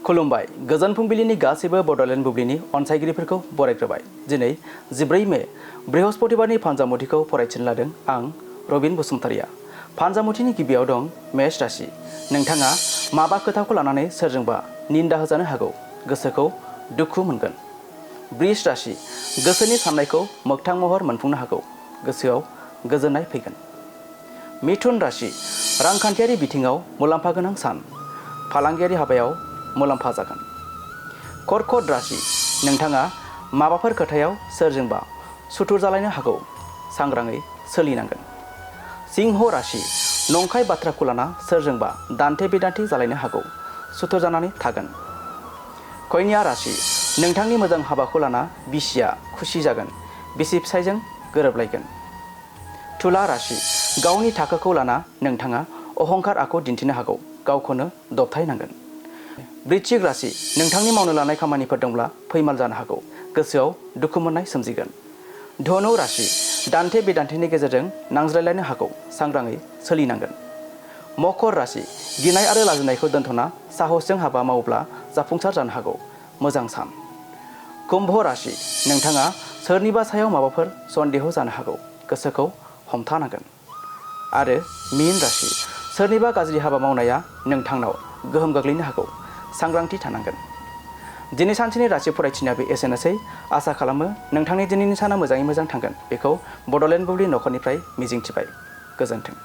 खुलुमबाय गोजोन फुंबिलिनि गासैबो बड'लेण्ड बुब्लिनि अनसायगिरिफोरखौ बरायग्रोबाय। दिनै 14 मे बृहस्पतिबारनि फानजामुथिखौ फरायथिनो लादों आं रबिन बसुमतारिया। फानजामुथिनि गिबियाव दं मेष राशि। नोंथाङा माबा खोथाखौ लानानै सोरजोंबा निन्दा होजानो हागौ, गोसोखौ दुखु मोनगोन। बृष राशि। गोसोनि साननायखौ मोगथां महर मोनफुंनो हागौ, गोसोआव गोजोननाय फैगोन। मिथुन राशि। रांखान्थियारि बिथिङाव मुलाम्फा गोनां सान, फालांगियारि हाबायाव मुलाम्फा जागोन। कर्कट राशि। नोंथाङा माबाफोर खोथायाव सोरजोंबा सुथुर जालायनो हागौ, सांग्राङै सोलिनांगोन। सिंह राशि। नंखाय बाथ्राखौ लाना सोरजोंबा दान्थे बिदान्थे जालायनो हागौ, सुथुर जानानै थागोन। कन्या राशि। नोंथांनि मोजां हाबाखौ लाना बिसिया खुसि जागोन, बिसि फिसायजों गोरोबलायगोन। तुला राशि। गावनि थाखोखौ लाना नोंथाङा अहंकार आखु दिन्थिनो हागौ, गावखौनो दबथायनांगोन। वृश्चिक राशि। नोंथांनि मावनो लानाय खामानिफोर दंब्ला फैमाल जानो हागौ, गोसोआव दुखु मोननाय सोमजिगोन। धनु राशि। दान्थे बिदान्थेनि गेजेरजों नांज्लायलायनो हागौ, सांग्राङै सोलिनांगोन। मकर राशि। गिनाय आरो लाजिनायखौ दोनथ'ना साहसजों हाबा मावोब्ला जाफुंसार जानो हागौ, मोजां सान। कुम्भ राशि। नोंथाङा सोरनिबा सायाव माबाफोर सन्देह जानो हागौ, गोसोखौ हमथानांगोन। आरो मीन राशि। सोरनिबा गाज्रि हाबा मावनाया नोंथांनाव गोहोम गोग्लैनो हागौ, सांग्रांथि थानांगोन। दिनै सानसेनि राशि फरायथिनायाबो एसेनोसै। आसा खालामो नोंथांनि दिनैनि साना मोजाङै मोजां थांगोन, बेखौ बड'लेण्ड बुब्लि नखरनिफ्राय मिजिंथिबाय। गोजोन्थों।